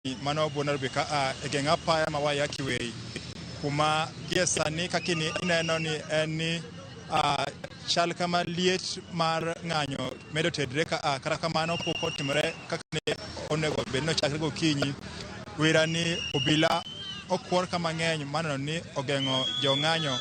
Mano bo Nairobi ka a e geng' apaya ma Waiyaki Way, kuma gie sani kaka ineno ni en ni chal kama liet mar ng'anyo medo tedre ka a. Kata kamano, pok otimore kaka ne onego bed ni ochakre gokinyi. Wira ni obila okwor ka mang'eny maneno ni ogeng'o jong'anyo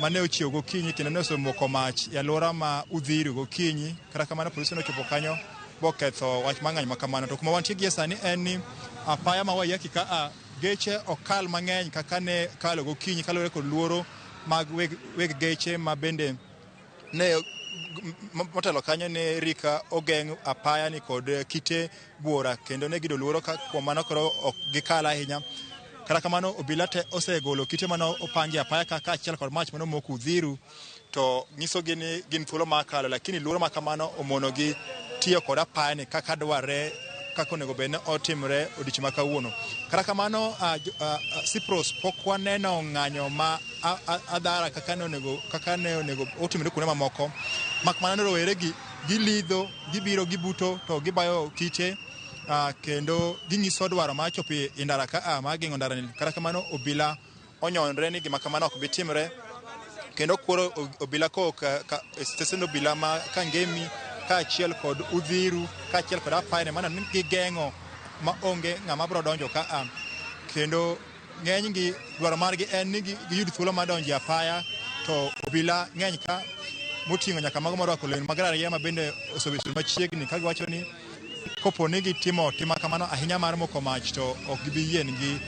mane ochiew gokinyi kendo ne osemoko mach e alwora ma Uthiru gokinyi. Kata kamano, polise nochopo kanyo boketho wach mar ng'anyo ma kamano. To kuma wantie gie sani en ni apaya ma Waiyaki ka a, geche ok kal mang'eny kaka ne kalo gokinyi, kaluwore kod luoro mag weg geche ma bende ne motelo kanyo ne rika ogeng' apaya ni kod kite buora, kendo ne gido luoro ka kuom mano koro ok gikal ahinya. Kata kamano, obila te osegolo kite mane opangi apaya ka kaachiel kod mach mane omoko Uthiru, to nyisogi ni gin thuolo mar kalo, lakini luoro ma kamano omonogi tiyo kod apaya ni kaka dwarre, kaka onego bed ni otimre odiochieng' ma kawuono. Kata kamano, Cyprus, pok waneno ng'anyo ma adhara kaka ne onego otimre kuonde mamoko, mak mana ni rowere gi gilidho, gibiro, gibuto to gibayo kite, kendo ginyiso dwaro mar chopo e ndara ka a mar geng'o ndara ni. Kata kamano, obila onyonre ni gima kamano ok bi timre, kendo kworo obila kowuok ka stesen obila ma Kangemi kaachiel kod Uthiru kaachiel kod apaya mano ni gigeng'o ma onge ng'ama biro donjo ka a. Kendo ng'enygi dwaro margi en ni giyud thuolo mar donjo e apaya, to obila ng'eny ka moting'o nyaka mago morwako lewni mag raia ma bende osebedo machiegni ka giwacho ni kopo ni gitimo tim kamano ahinya mar moko mach, to ok gibi yiengi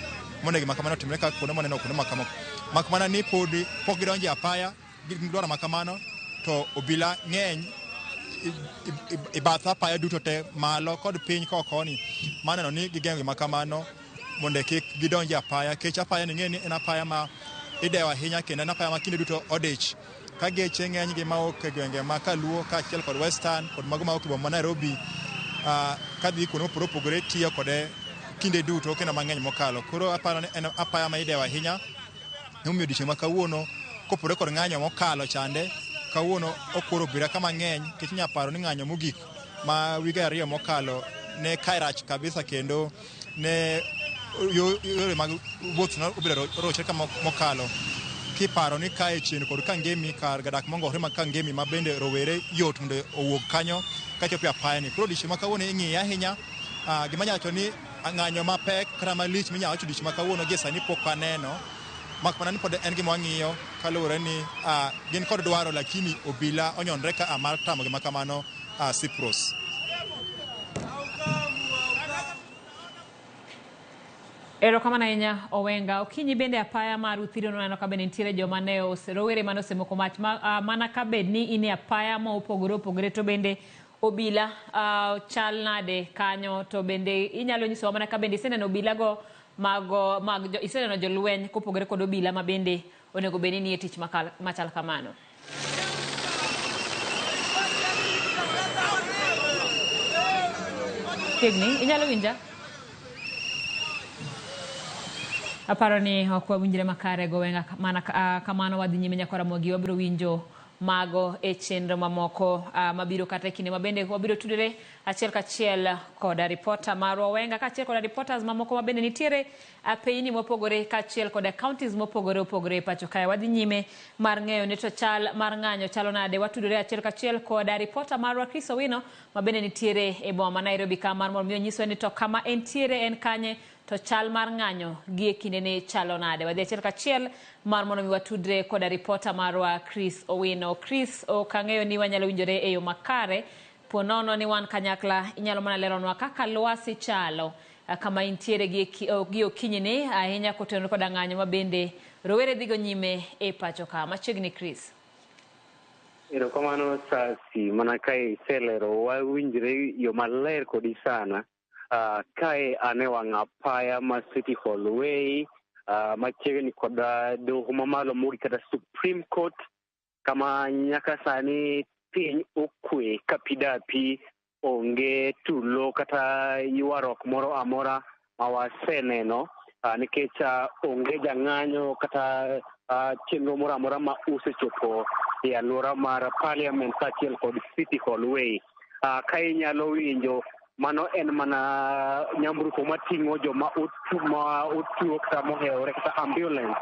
mondo gima kamano otimre ka kuonde moneno kuonde ma kamoko. Mak mana ni pod pok gidonjo e apaya gi dwaro ma kamano, to obila ng'eny i bath apaya duto te, malo kod piny koni, maneno ni gigeng'o gima kamano mondo kik gidonj e apaya, kech apaya ni ing'e ni en apaya ma idewo ahinya, kendo en apaya ma kinde duto odich ka geche ng'eny gi mawuok e gwenge ma Kaluo kaachiel kod Western kod mago mawuok e boma ma Nairobi kadhi kuonde mopogore opogore tiyo kode kinde duto kendo mang'eny mokalo. Koro aparo ni en apaya ma idewo ahinya, emomiyo odiochieng' ma kawuono, kopogore kod ng'anyo mokalo chande, kawuono okworo obila ka mang'eny, nikech inya paro ni ng'anyo mogik ma wige 2 mokalo ne kae rach kabisa, kendo ne yore mag wuoth nobedo rochre ka mokalo, kiparo ni kae chien kod Kangemi kar gadak mongore ma Kangemi ma bende rowere yot mondo owuog kanyo kachopo e apaya ni. Koro odiochieng' ma kawuono ing'iye ahinya. Gima anyalo wacho ni ng'anyo mapek kata malich minyalo wach odiochieng' ma kawuono gie sani pok aneno, mak mana ni pod en gima wang'iyo, kaluwore ni gin kod dwaro, lakini obila onyonre ka mar tamo gima kamano, Cyprus. Erokamano ahinya, Owenga. Okinyi bende apaya mar Uthiru noneno ka bende nitiere joma ne rowere mane osemoko mach ma, mana ka bed ni in e apaya ma opogore opogore, to bende obila chal nade kanyo? To bende inyalo nyisowa mana ka bende iseneno obila go mago mag jo, iseneno jolweny kopogore kod obila ma bende onego bed ni nie tich machal kamano? Chiegni, inyalo winja? Aparo ni ok wawinjre makare gowenga mana kamano. Wadhi nyime, nyakora Mogi, wabiro winjo mago e chenro mamoko mabiro, kata e kinde ma bende wabiro tudore achiel kachiel koda ripota marwa Owenga kaachiel koda reporters mamoko ma bende nitiere apeyni mopogore kaachiel koda counties mopogore opogore e pacho kae. Wadhi nyime mar ng'eyo ni to chal mar ng'anyo chalo nade. Watudore achiel kachiel koda ripota marwa Chris Owino ma bende nitiere e boma ma Nairobi ka, mar mondo mi onyiswa ni to kama entiere en kanye, to chal mar ng'anyo gi e kindeni chalo nade. Wadhi achiel kachiel mar mondo mi watudre koda ripota marwa Chris Owino. Chris, ok ang'eyo ni wanyalo winjore e yo makare. Po nono ni wan kanyakla, inyalo mana leronwa kaka lwasi chalo kama intiere gi okinyi ni, ahinya kotenore koda ng'anyo ma bende rowere dhigo nyime e pacho ka. Machiegni, Chris. Erokamano, Sasi, mana ka iselero wawinjre yo maler kodi sana. Kae an e wang' apaya ma City Hall Way, machiegni kod doho mamalo mogik kata Supreme Court, kama nyaka sani piny okwe ka pi dapi, onge tulo kata ywaruok moro amora ma waseneno, nikech onge jang'anyo kata chenro moro amora ma osechopo e alwora mar Parliament kaachiel kod City Hall Way. Ka inyalo winjo Mano en mana nyamburko mating'o joma otuo kata mohewore kata ambulance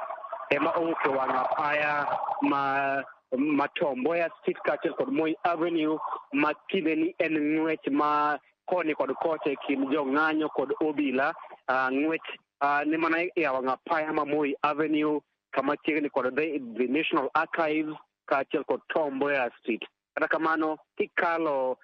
ema owuok e wang' apaya ma Tom Mboya Street kaachiel kod Moi Avenue, ma kindeni en ng'wech ma koni kod kocha e kind jong'anyo kod obila. Ng'wech ni mana e wang' apaya ma Moi Avenue kama chiegni kod the National Archives kaachiel kod Tom Mboya Street. Kata kamano, kikalo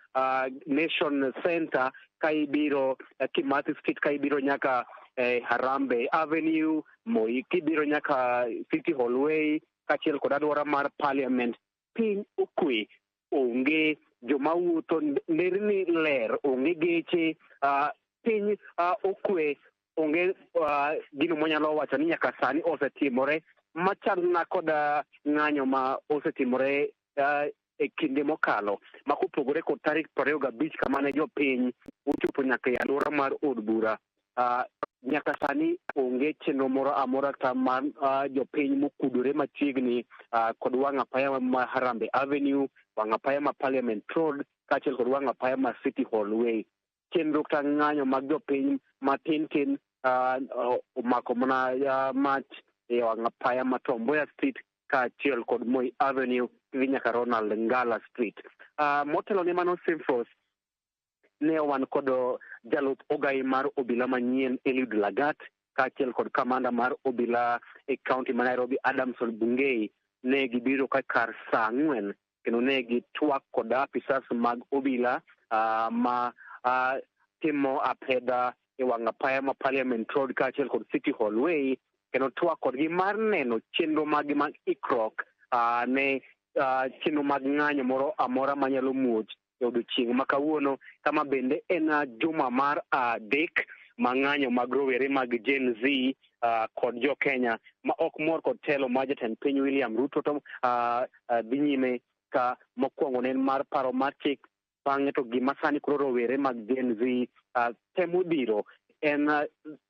Nation Center ka ibiro Kimathi Street, ka ibiro nyaka Harambee Avenue, Moi, kibiro nyaka City Hall Way kaachiel kod alwora mar Parliament, piny okwe, onge joma wuotho, nderni ler, onge geche, piny okwe, onge gino mwanyalo wacho ni nyaka sani osetimore machalna kod ng'anyo ma osetimore e kinde mokalo, ma kopogore kod tarik 25 kama ne jopiny ochopo nyaka e alwora mar od bura. Nyaka sani onge chenro moro amora kata mar jopiny mokudore machiegni kod wang' apaya ma Harambee Avenue, wang' apaya ma Parliament Road kaachiel kod wang' apaya ma City Hall Way. Chenro kata ng'anyo mag jopiny matin tin omako mana mach e wang' apaya ma Tom Mboya Street kaachiel kod Moi Avenue gi nyaka Ronald Ngala Street. Motelo ne mano, Simfros, ne wan kod jalup ogai mar obila manyien Eliud Lagat kaachiel kod kamanda mar obila e kaunti ma Nairobi Adamson Bungei. Ne gibiro ka kar saa 4 kendo ne gitwak kod apisas mag obila ma timo apedha e wang' apaya ma Parliament Road kaachiel kod City Hall Way, kendo twak kodgi mar neno chenro maggi mag ikruok ne chenro mag ng'anyo moro amora manyalo muoch e odiochieng' ma kawuono, kama bende en juma mar 3 ma ng'anyo mag rowere mag Gen Z kod jo Kenya ma ok mor kod telo mar jatend piny William Ruto to dhi nyime. Ka mokwongo ne en mar paro mar chik, bang'e to gima sani koro rowere mag Gen Z temo dhiro en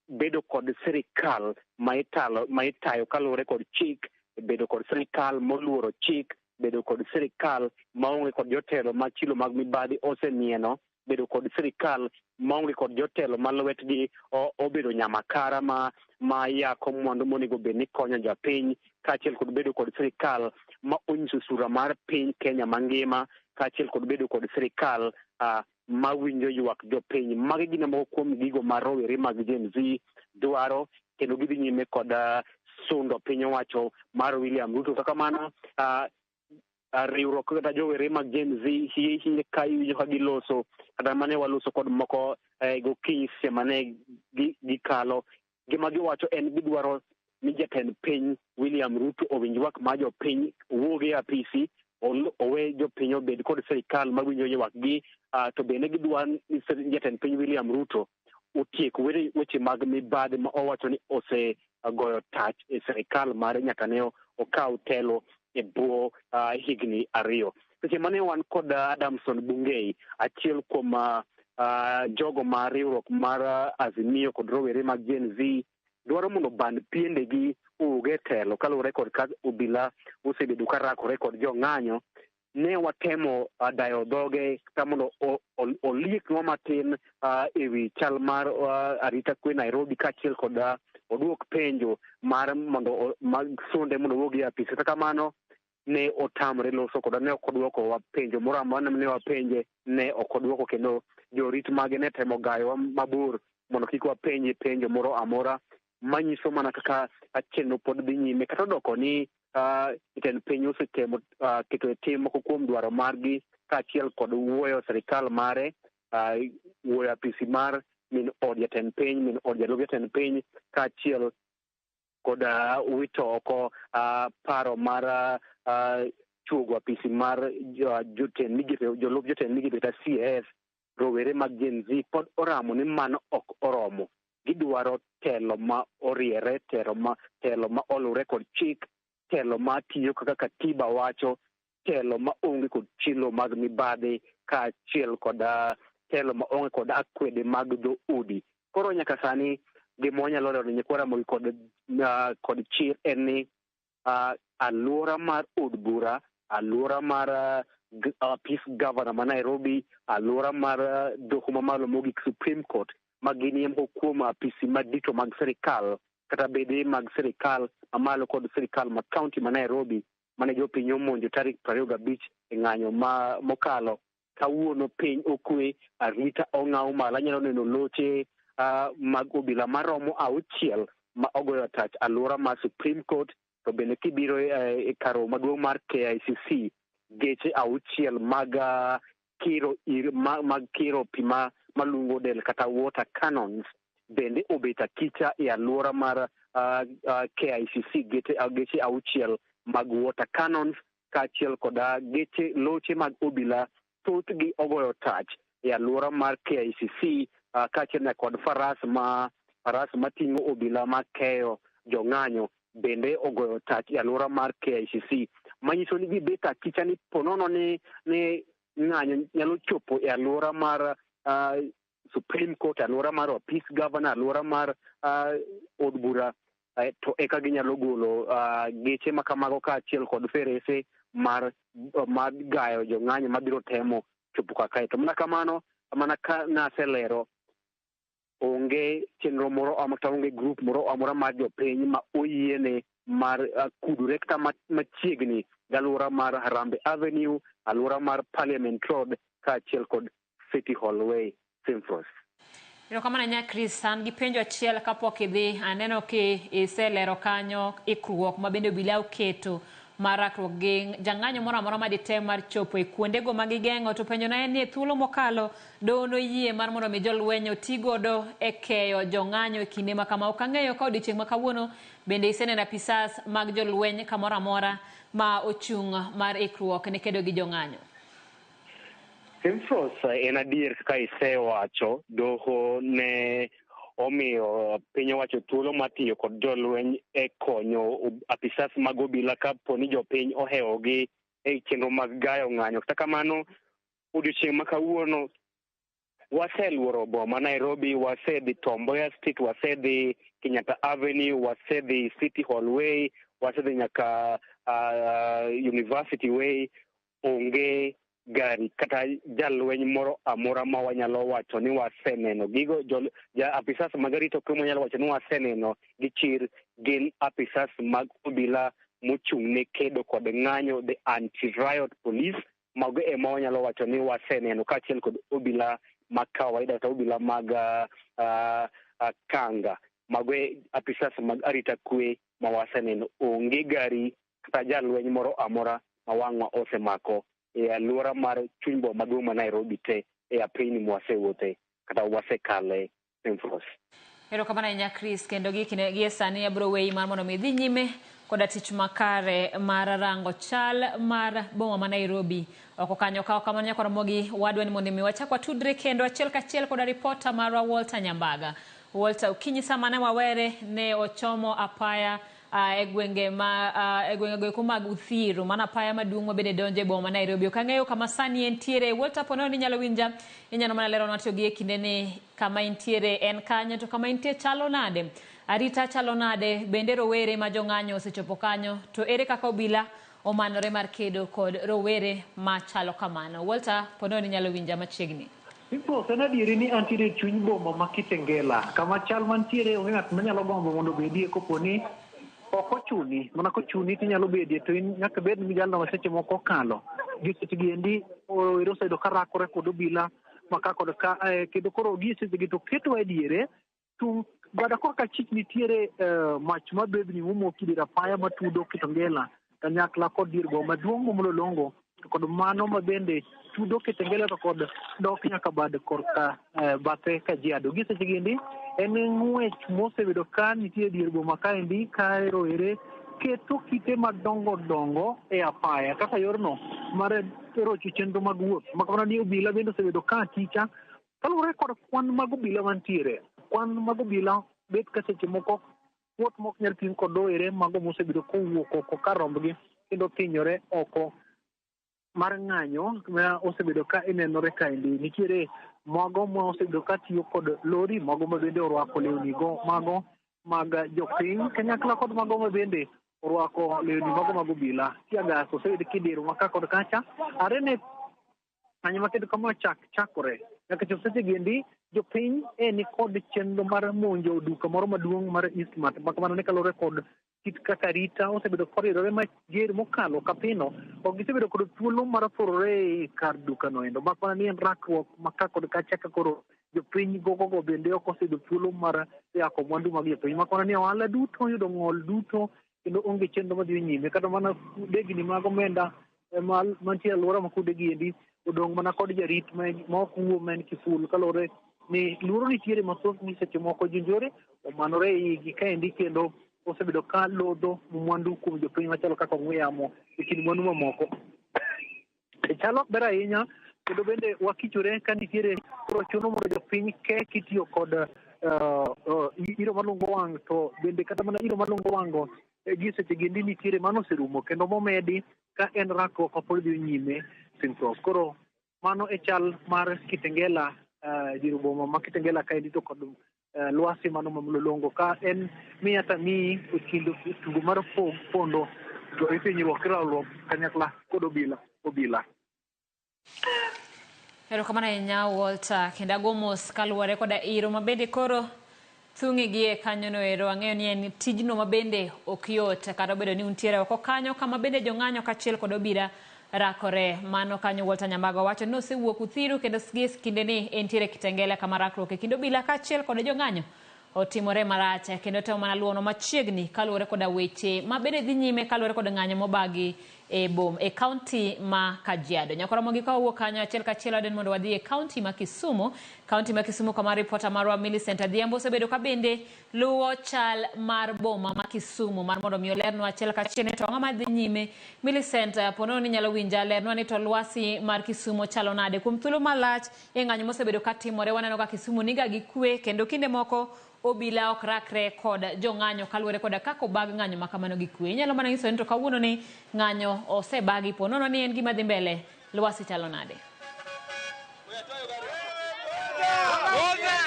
bedo kod sirikal ma itayo kaluwore kod chik, bedo kod sirikal moluoro chik, bedo kod sirikal maonge kod jotelo ma chilo mag mibadhi osemieno, bedo kod sirikal maonge kod jotelo ma lwetgi obedo nyamakara ma yako mwandu monego bed ni konyo jopiny, kaachiel kod bedo kod sirikal ma onyiso sura mar piny Kenya mangima, kaachiel kod bedo kod sirikal mawinjo ywak jopiny. Magi gin moko kuom gigo ma rowere mag Gen Z dwaro, kendo gidhi nyime kod sundo piny owacho mar William Ruto. Kata kamano, riwruok kata jowere mag Gen Z hie hie ka iwinjo ka giloso, kata mane waloso kod moko gokinyi seche mane gikalo, gima giwacho en gidwaro ni jatend piny William Ruto owinj ywak mar jopiny, owuog e apisi, owe jopiny obed kod sirikal mawinjo ywakgi. To bende gidwa ni jatend piny William Ruto otiek weche mag mibadhi ma owacho ni osegoyo tach e sirikal mare nyaka ne okaw telo e bwo higni 2. Seche mane wan kod Adamson Bungei, achiel kuom jogo ma riwruok mar Azimio kod rowere mag Gen Z dwaro mondo band piendegi owuog e telo kaluwore kod ka obila osebedo ka rakore kod jong'anyo. Ne watemo dayo dhoge kata mondo olieknwa matin ewi chal mar arita kwe Nairobi, kaachiel kod oduok penjo mar mondo mag sunde mondo owuog e apis. Kata kamano, ne otamre loso koda, ne ok odwokowa penjo moro amora ne wapenje, ne ok odwoko, kendo jorit mage ne temo gayowa mabor mondo kik wapenje penjo moro amora, manyiso mana kaka chenro pod dhi nyime, kata odoko ni jatend piny osetemo keto e tim moko kuom dwaro margi, kaachiel kod wuoyo sirikal mare, wuoyo apisi mar min od jatend piny, min od jalup jatend piny, kaachiel kod wito oko paro mar chuogo apisi mar jotend migepe, jolup jotend migepe kata CS. Rowere mag Gen Z pod oramo ni mano ok oromo, gidwaro telo ma oriere, telo ma oluwre kod chik, telo ma tiyo kaka katiba wacho, telo ma onge kod chilo mag mibadhi, kaachiel kod telo ma onge kod akwede mag dhoudi. Koro nyaka sani gima wanyalo lero ne nyikwa Ramogi kod chir en ni alwora mar od bura, alwora mar Apis Governor ma Nairobi, alwora mar doho mamalo mogik Supreme Court, ma gin moko kuom apisi madito mag sirikal kata bede mag sirikal mamalo kod sirikal ma county ma Nairobi mane jopiny omonjo tarik 25 e ng'anyo ma mokalo. Kawuono piny okwe, arita ong'aw malo. Anyalo neno loche mag obila maromo 6 ma ogoyo tach alwora mar Supreme Court. To bende kibiro e kar romo maduong' mar KICC, geche 6 mag kiro ir, mag kiro pi ma malungo del kata water cannons bende obet akicha e alwora mar KICC, geche 6 mag water cannons kaachiel koda geche loche mag obila thothgi ogoyo tach e alwora mar KICC, kaachiel kod faras mating'o obila makeyo jong'anyo bende ogoyo tach e alwora mar KICC, manyiso ni gibet akicha ni ponono ni ng'anyo nyalo chopo e alwora mar Supreme Court, alwora mar Apis Governor, alwora mar od bura, to eka ginyalo golo geche ma kamago kaachiel kod ferese mar gayo jong'anyo mabiro temo chopo kakae. To mana kamano, mana ka naselero, onge chenro moro amora kata onge group moro amora mar jopiny ma oyiene mar kudore kata machiegni gi alwora mar Harambee Avenue, alwora mar Parliament Road kaachiel kod City Hall Way. Simfros. Erokamano ahinya Chris, an gi penjo achiel kapok idhi. Aneno ki iselero kanyo ikruok ma bende obila oketo mar rakruok gi jang'anyo moro amora maditem mar chopo e kuondego ma gigeng'o. To penjo na en ni e thuolo mokalo doho noyie mar mondo mi jolweny oti godo e keyo jong'anyo e kinde ma kama. Ok ang'eyo ka odiochieng' ma kawuono bende iseneno apisas mag jolweny kamoro amora ma ochung' mar ikruok ne kedo gi jong'anyo. Simfros, en adier kaka isewacho, doho ne omiyo piny owacho thuolo mar tiyo kod jolweny e konyo apisas mag obila kapo ni jopiny ohewogi e chenro mag gayo ng'anyo. Kata kamano, odiochieng' ma kawuono waseluoro boma Nairobi, wasedhi Tom Mboya Street, wasedhi Kenyatta Avenue, wasedhi City Hall Way, wasedhi nyaka University Way. Onge gari kata jalweny moro amora ma wanyalo wacho ni waseneno. Gigo ja apisas mag arita kwe mwanyalo wacho ni waseneno gi chir gin apisas mag obila mochung' ne kedo kod ng'anyo, the anti-riot police. Mago ema wanyalo wacho ni waseneno, kaachiel kod obila ma kawaida kata obila mag kanga. Mago e apisas mag arita kwe ma waseneno. Onge gari kata jalweny moro amora ma wang'wa osemako e alwora mar chuny boma maduong' ma Nairobi te e apeyni mwasewuothe kata wasekale. Simfros. Erokamano ahinya Chris, kendo gi kinde gie sani abiro weyi mar mondo mi idhi nyime koda tich makare mar rango chal mar boma ma Nairobi oko kanyo. Ka ok kamano nyaka Ramogi wadwa ni mondo mi wachak watudre kendo achiel kachiel koda ripota marwa Walter Nyambaga. Walter, okinyi sama ne wawere ne ochomo apaya e gwenge ma e gwenge goeko mag Uthiru, mana apaya maduong' ma bende donjo e boma ma Nairobi. Ok ang'eyo kama sani entiere. Walter, po nono ni inyalo winja, inyalo mana leronwa to gi e kinde ni kama intiere en kanyo, to kama intie chalo nade? Arita chalo nade? Bende rowere ma jong'anyo osechopo kanyo? To ere kaka obila omanore mar kedo kod rowere machalo kamano? Walter, po nono ni inyalo winja machiegni. Simfros, en adieri ni antiere e chuny boma ma Kitengela, kama chal mantiere onge ng'at manyalo gombo mondo obedie kopo ni ok ochuni, mana kochuni tinyalo bedie, to in nyaka bed ni jalno ma seche moko okalo. Gi seche gi endi rowere oseyudo ka rakore kod obila ma ka kod ka, kendo koro gi seche gi to ketwa e diere tung' bada korka achich nitiere mach mabebni momoki dier apaya matudo Kitengela kanyakla kod dier boma maduong' ma Mlolongo, to kod mano ma bende tudo Kitengela to kod dok nyaka bad korka bathe Kajiado. Gi seche gi endi en ng'wech mosebedo ka nitie dier boma kaendi ka rowere keto kite madongo dongo e apaya kaka yorno mar rocho chenro mag wuoth. Makamano ni obila bende osebedo ka akicha kaluwore kod kwan mag obila mantiere. Kwan mag obila bet ka seche moko wuoth mok nyal pim kod rowere mago mosebedo kowuok oko kar rombgi kendo thinyore oko mar ng'anyo ma osebedo ka inenore kaendi. Nitiere mago ma osebedo ka tiyo kod lori, mago ma bende orwako lewni go mago mag jopiny kanyakla kod mago ma bende orwako lewni mago mag obila. Teargas oseyud kidiro maka kod kacha arene ng'anyo makendo kama chakore nyaka chop seche gendi jopiny e ni kod chenro mar monjo duka moro maduong' mar Eastmart, makamano ne kaluwore kod kit kaka rita osebedo koridore mager mokalo kapino, ok gisebedo kod thuolo mar thurore e kar dukano endo, mak mana ni en rakruok maka kod kacha ka koro jopiny gogogo bende ok oseyudo thuolo mar yako mwandu mag jopiny, mak mana ni ohala duto oyudo ng'ol duto kendo onge chenro madhi nyime, kata mana degni mag omenda mantie alwora ma kuonde endi odong' mana kod jarit ma ok wuo ma en kiful, kaluwore ni luoro nitiere mathoth ni seche moko jonjore omanore e igi kaendi kendo osebedo ka lodho mwandu kuom jopiny machalo kaka ong'we yamo e kind mwandu mamoko. Chal ok ber ahinya kendo bende wakichore ka nitiere koro chuno mondo jopiny ke kitiyo kod iro malungo wang', to bende kata mana iro malungo wang' go gi seche gendi nitiere mano oserumo kendo momedi ka en rakruok mapod dhi nyime Simfros. Koro mano e chal mar Kitengela, dier boma ma Kitengela kaendi to kod lwasi mano ma mlolongo ka en miya tamiyi e kind tugo mar pondo to ipinyruok kiralruok kanyakla kod obila. Erokamano ahinya Walter, kendo ago mos kaluwore koda iro mabende koro thung'i gi e kanyono ero. Ang'eyo ni en tijno mabende ok yot kata obedo ni untiere oko kanyo kama bende jong'anyo kaachiel kod obila rakore. Mano kanyo Walter Nyambaga wacho ni osewuok Uthiru kendo gie kindeni entiere Kitengela kama rakruok e kind obila kaachiel kod jong'anyo otimore marach, kendo temo mana luwono machiegni kaluwore koda weche mabende dhi nyime kaluwore kod ng'anyo mobagi e bom e kaunti ma Kajiado. Nyakoromogi ka wawuok kanyo achiel kachiel waden mondo wadhi e kaunti ma Kisumu. Kaunti ma Kisumu kama ripota marwa Millicent Adhiambo osebedo ka bende luwo chal mar boma ma Kisumu mar mondo mi olernwa achiel kachiel ni to ang'o madhi nyime. Millicent, ponono ni inyalo winja, lernwa ni to lwasi mar Kisumu chalo nade kuom thuolo malach e ng'anyo mosebedo ka timore. Waneno ka Kisumu niga gi kwe kendo kinde moko obila ok rakre kod jong'anyo kaluwore koda kaka obag ng'anyo ma kamano gi kwe. Inyalo mana nyiso ni to kawuono ni ng'anyo osebagi, ponono ni en gima dhi mbele, lwasi chalo nade?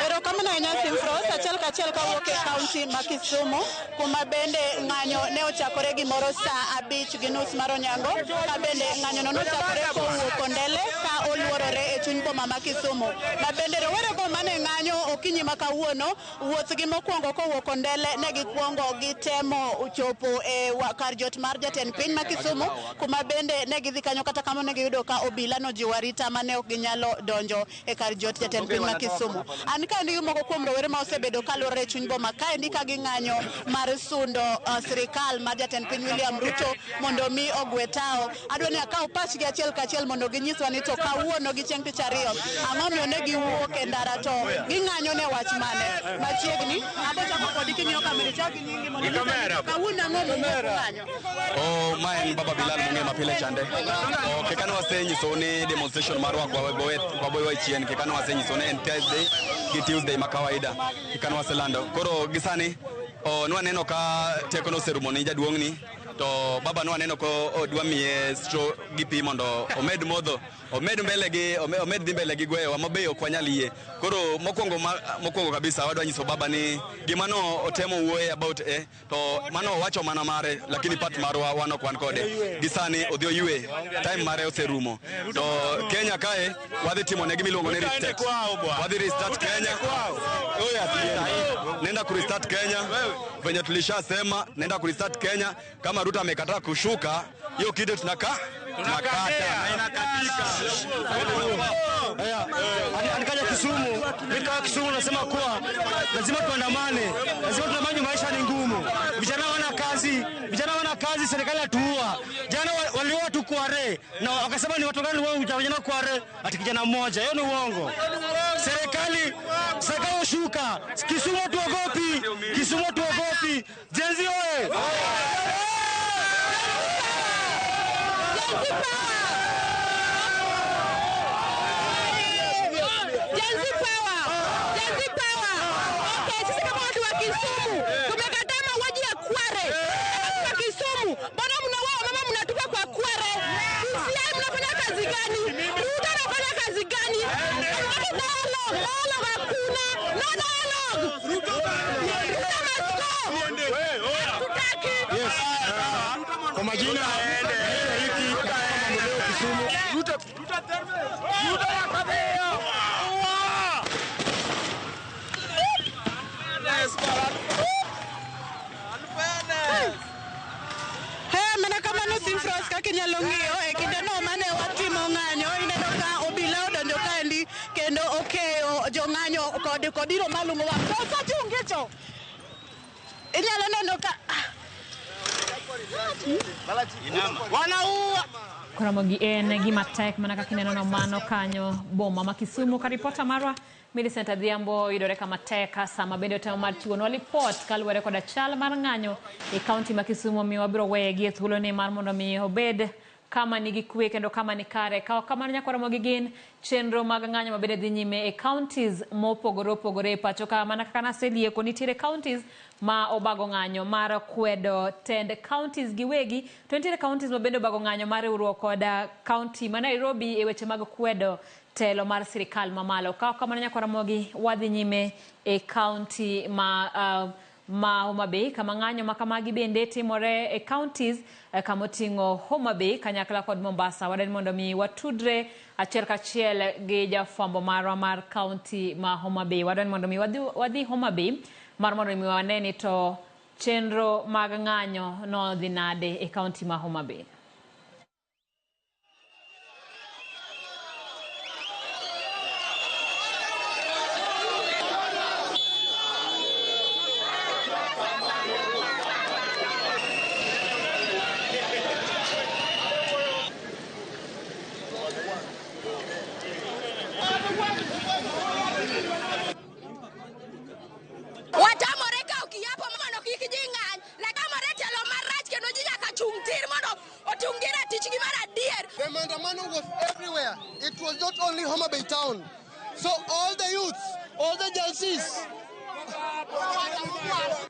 Erokamano ahinya Simfros, achiel kachiel kawuok e kaunti ma Kisumu kuma bende ng'anyo ne ochakore gimoro saa 5:30 mar onyango, ka bende ng'anyo no nochakore kowuok Kondele ka oluorore e chuny boma ma Kisumu. Ma bende rowerego mane ng'anyo okinyi ma kawuono, wuothgi mokwongo kowuok Kondele ne gikwongo gitemo chopo e kar jot mar jatend piny ma Kisumu, kuma bende ne gidhi kanyo, kata kamano ne giyudo ka obila nojiwo arita mane ok ginyalo donjo e kar jot jatend piny ma Kisumu. An kaendi moko kuom rowere ma osebedo kaluorore e chuny boma kaendi ka ging'anyo mar sundo sirikal mar jatend piny William Ruto mondo mi ogwe tao. Adwa ni akaw pachgi achiel kachiel mondo ginyiswa ni to kawuono gi chieng' tich ariyo ang'o miyo ne giwuok e ndara to ging'anyo ne wach mane. Machiegni abo chako kodi king'iyo kamera chak gi nyingi mondo kawuono ang'o mowuok ng'anyo. Oh, ma en Baba Bilal mong'e mapile chande. Oh, kaka ne wasenyiso ni demonstration marwa waboyo chien, kaka ne wasenyiso ni en Thursday gi Tuesday ma kawaida kaka ne waselando. Koro gi sani nwaneno ka teko noserumo ni jaduong'ni, to baba nwaneno ko odwa miye straw gi pi mondo omed modho, omed mbele gi omed dhi mbele gi gweyowa mabe ok wanyal yie. Koro mokwongo kabisa wadwa nyiso baba ni gima no otemo wuoye about to mano owacho mana mare, lakini part marwa wan ok wan kode. Gi sani odhi oywe, time mare oserumo. To Kenya kae wadhi timo ne gimiluongo ni restart. Wadhi restart Kenya. Nenda ku restart Kenya venye tulishasema, nenda ku restart Kenya. Kama Ruto amekataa kushuka, hiyo kitu tunakata na inakatika. Anikaja Kisumu, nika Kisumu nasema kuwa lazima tuandamane, lazima tuandamane, maisha ni ngumu, vijana wana kazi, vijana wana kazi, serikali atuua. Jana waliua tu Kware na wakasema ni watu gani wao vijana Kware, ati kijana mmoja. Hiyo ni uongo. Serikali ushuka. Kisumu tuogopi, Kisumu tuogopi. Gen Z oye! Gen Z power! Gen Z power! Okay, sisi kama watu wa Kisumu tumekataa mauaji ya Kware. Watu wa Kisumu, mbona mnaua mama mnatupa kwa Kware? DCI mnafanya kazi gani? Ruto anafanya kazi gani? Dialogue, dialogue hakuna. No dialogue. majina hiki leo Kisumu. Ruto Ruto ya kabeo. Mana kamano Simfros kaka inyalo ng'iyo e kindeno mane watimo ng'anyo, ineno ka obila odonjo kaendi kendo okeyo jong'anyo kod iro malung'o wang'. To osachunge cho. Inyalo neno ka Wanaua. Koromogi en gima tek mana kaka ineno no mano kanyo boma ma Kisumu. Ka ripota marwa Millicent Adhiambo yudore kama tek sama bende otemo mar chiwonwa lipot kaluwore koda chal mar ng'anyo e kaunti ma Kisumu. Omiyo wabiro weye gi e thuoloni mar mondo mi obed kama nigi kwe kendo kama ni kare. Ka kamano nyaka Ramogi gin chenro mag ng'anyo mabende dhi nyime e counties mopogore opogore e pacho ka. Mana kaka naselieko, nitiere counties ma obago ng'anyo mar kwedo tend counties giwegi, to nitiere counties ma bende obago ng'anyo mar riwruok koda county ma Nairobi e weche mag kwedo telo mar sirikal mamalo. Ka kamano nyaka Ramogi wadhi nyime e county ma Homa Bay, kama ng'anyo ma kamagi bende timore e counties kama oting'o Homa Bay kanyakla kod Mombasa. Wadwani mondo mi watudre achiel kachiel gi jafwambo marwa mar county ma Homa Bay. Wadwani mondo mi wadhi Homa Bay mar mondo mi wane ni to chenro mag ng'anyo nodhi nade e county ma Homa Bay. Watamore ka okiapo mondo kik ji ng'any, latamore telo marach kendo ji nyaka chung' tir mondo otung' gi ratichgi mar adier. The maandamano was everywhere. It was not only Homa Bay town. So all the youths, all the Gen Zs,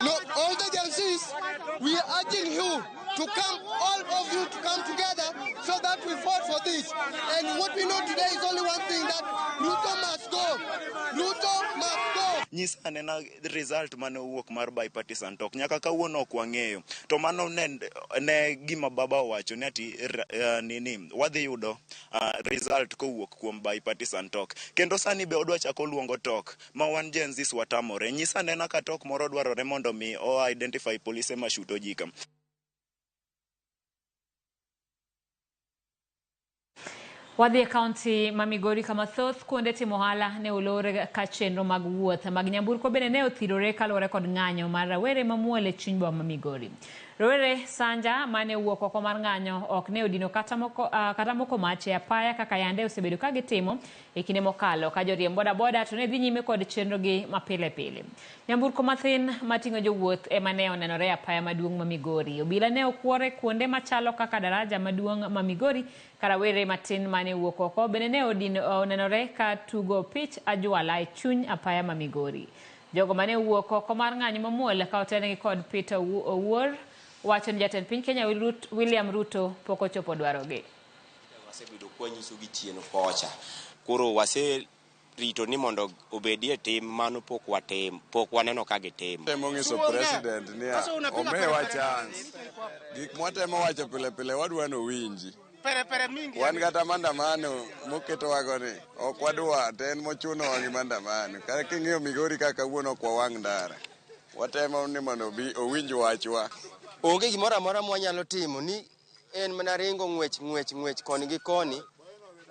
no, all the Gen Zs, we are urging you to come, all of you to come together so that we fought for this. And what we know today is only one thing, that Ruto must go. Ruto must go. Nyisa anena result mane owuok mar bipartisan talk nyaka kawuono ok wang'eyo. To mano ne gima baba owacho ni ati nini wadhi yudo result kowuok kuom bipartisan talk. Kendo sani be odwa chako luongo talk ma wan Gen Zs watamore. Nyisa anena ka talk moro dwarore mondo mi o identify polise mashuto ji ka. Wadhi e kaunti ma Migori kama thoth kuonde timo ohala ne olor ka chenro mag wuoth mag nyamburko bende ne othirore kaluwore kod ng'anyo mar rawere mamuol e chuny boma ma Migori. Rowere sanja mane owuok oko mar ng'anyo ok ne odino kata moko mach e apaya kaka yande osebedo ka gitimo e kinde mokalo, ka joriemb bodaboda to ne dhi nyime kod chenrogi mapile pile. Nyamburko mathin mating'o jowuoth ema ne onenore e apaya maduong' ma Migori. Obila ne okwore kuonde machalo kaka daraja maduong' ma Migori, ka rawere matin mane owuok oko bende ne onenore ka tugo pich ajwala e chuny apaya ma Migori. Jogo mane owuok oko mar ng'anyo mamuol ka otelnegi kod Peter Owuor wacho ni jatend piny Kenya William Ruto pok ochopo dwarogi. Wasebedo kwanyiso gi chien kocha. Koro waserito ni mondo obedie tim mano pok watim, pok waneno ka gitimo. Temo nyiso president ni omiwa chance. Gik mwatemo wacho pile pile wadwa ni owinji. Wan kata maandamano moketowago ni ok wadwa to en mochunowa gi maandamano. Kata king'iyo Migori kaka kawuono ok wawang' ndara. Watemo ni mondo owinj wachwa. Onge gimoro amora mwanyalo timo ni en mana ringo ng'wech ng'wech ng'wech koni gi koni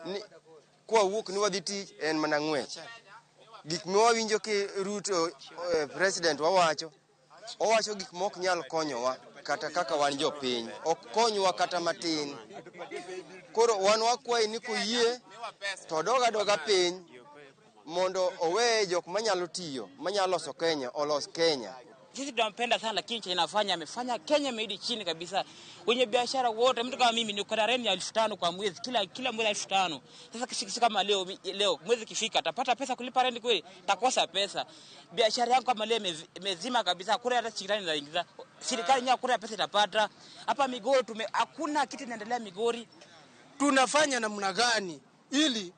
ni kwawuok ni wadhi tich en mana ng'wech. Gik mwawinjo ki Ruto president wawacho, owacho gik mok nyal konyowa kata kaka wan jopiny, ok konywa kata matin. Koro wan wakwayi ni koyie to dog adoga piny mondo oweye jok manyalo tiyo, manyalo loso Kenya, olos Kenya. Sisi tunampenda sana, lakini chenye anafanya amefanya Kenya imerudi chini kabisa. Wenye biashara wote, mtu kama mimi niko na rent ya 5,000 kwa mwezi, kila mwezi 5,000. Sasa kama leo mwezi kifika atapata pesa kulipa rent kweli? Takosa pesa. Biashara yangu kama leo imezima kabisa, hakuna hata shilingi inaingiza. Serikali yenyewe hakuna pesa itapata. Hapa Migori hakuna kitu inaendelea Migori. Tunafanya namna gani ili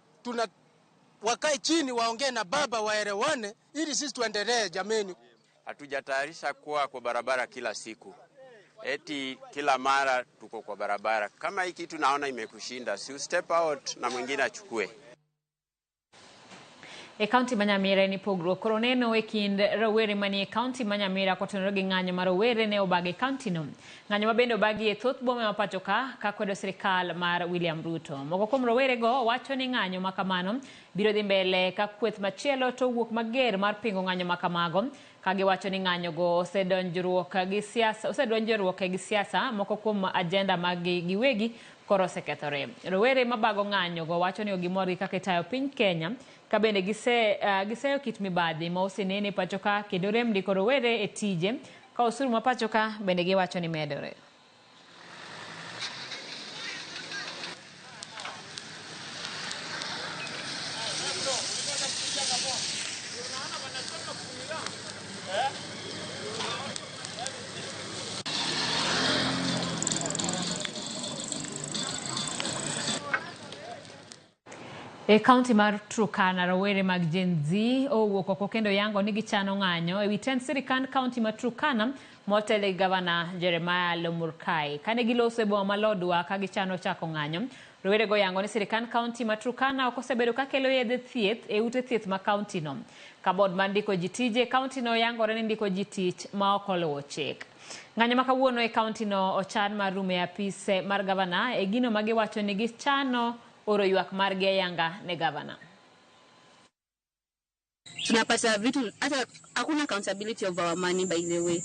wakae chini waongee na baba waelewane ili sisi tuendelee jameni. Hatujatayarisha kuwa kwa barabara kila siku. Eti kila mara tuko kwa barabara. Kama hii kitu naona imekushinda, si step out na mwingine achukue. E kaunti ma Nyamira ni pogruok koro neno e kind rowere manie kaunti ma Nyamira kotenore gi ng'anyo ma rowere ne obagi e kaunti no. Ng'anyo ma bende obagi e thoth bome ma pacho ka kwedo sirikal mar William Ruto. Moko kuom rowere go wacho ni ng'anyo ma kamano biro dhi mbele ka kweth machielo to wuok mager mar pingo ng'anyo ma kamago ka giwacho ni ng'anyo go osedonjruok gi siasa moko kuom ajenda mag giwegi koro osekethore. Rowere mabago ng'anyo go wacho ni gimor gi kaka itayo piny Kenya ka bende giseyo kit mibadhi ma osenene pacho ka kendo rem ndiko rowere e tije ka osuru ma pacho ka bende giwacho ni medore. E kaunti mar Turkana rowere mag Gen Z owuok oko kendo yango ni gichano ng'anyo ewi tend sirikand kaunti mar Turkana motelo gi gavana Jeremiah Lomurkai. Kane giloso e boma ma Lodwar ka gichano chako ng'anyo, rowere go yango ni sirikand kaunti mar Turkana ok osebedo ka kelo yedhe thieth e ute thieth ma kaunti no. Ka bod mar ndiko ji tije kaunti no yangore ni ndiko ji tich ma ok oluwo chik. Ng'anyo ma kawuono e kaunti no ochan mar rumo e apise mar gavana e gino ma giwacho ni gichano oro ywak margi ayanga ne gavana. Tunapata vitu hata hakuna accountability of our money, by the way.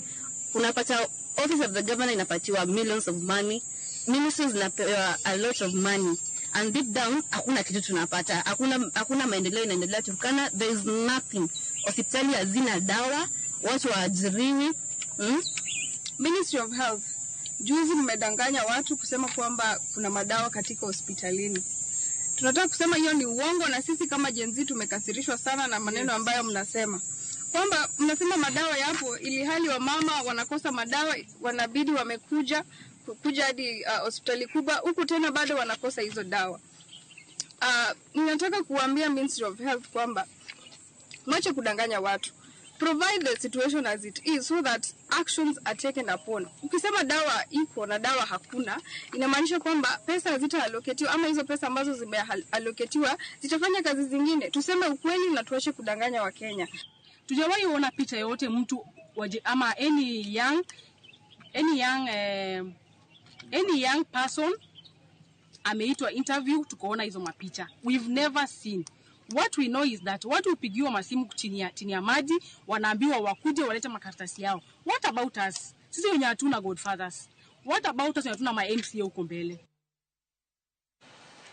Unapata office of the governor inapatiwa millions of money, ministries zinapewa a lot of money, and deep down hakuna kitu tunapata, hakuna maendeleo inaendelea Turkana, there is nothing. Hospitali hazina dawa, watu waajiriwi. Ministry of Health, juzi mmedanganya watu kusema kwamba kuna madawa katika hospitalini. Tunataka kusema hiyo ni uongo, na sisi kama Gen Z tumekasirishwa sana na maneno ambayo mnasema. Kwamba mnasema madawa yapo ili hali wa mama wanakosa madawa, wanabidi wamekuja kuja hadi hospitali kubwa huku tena bado wanakosa hizo dawa. Ninataka kuambia Ministry of Health kwamba mwache kudanganya watu. Provide the situation as it is so that actions are taken upon. Ukisema dawa iko na dawa hakuna, inamaanisha kwamba pesa hazitaallocatiwa ama hizo pesa ambazo zimeallocatiwa zitafanya kazi zingine. Tuseme ukweli na tuache kudanganya Wakenya. Tujawahi ona picha yote mtu waje, ama any young person ameitwa interview tukoona hizo mapicha. We've never seen. What we know is that watu upigiwa masimu chini ya maji, wanaambiwa wakuje walete makaratasi yao. What about us? Sisi wenye hatuna godfathers. What about us wenye hatuna ma MCA huko mbele?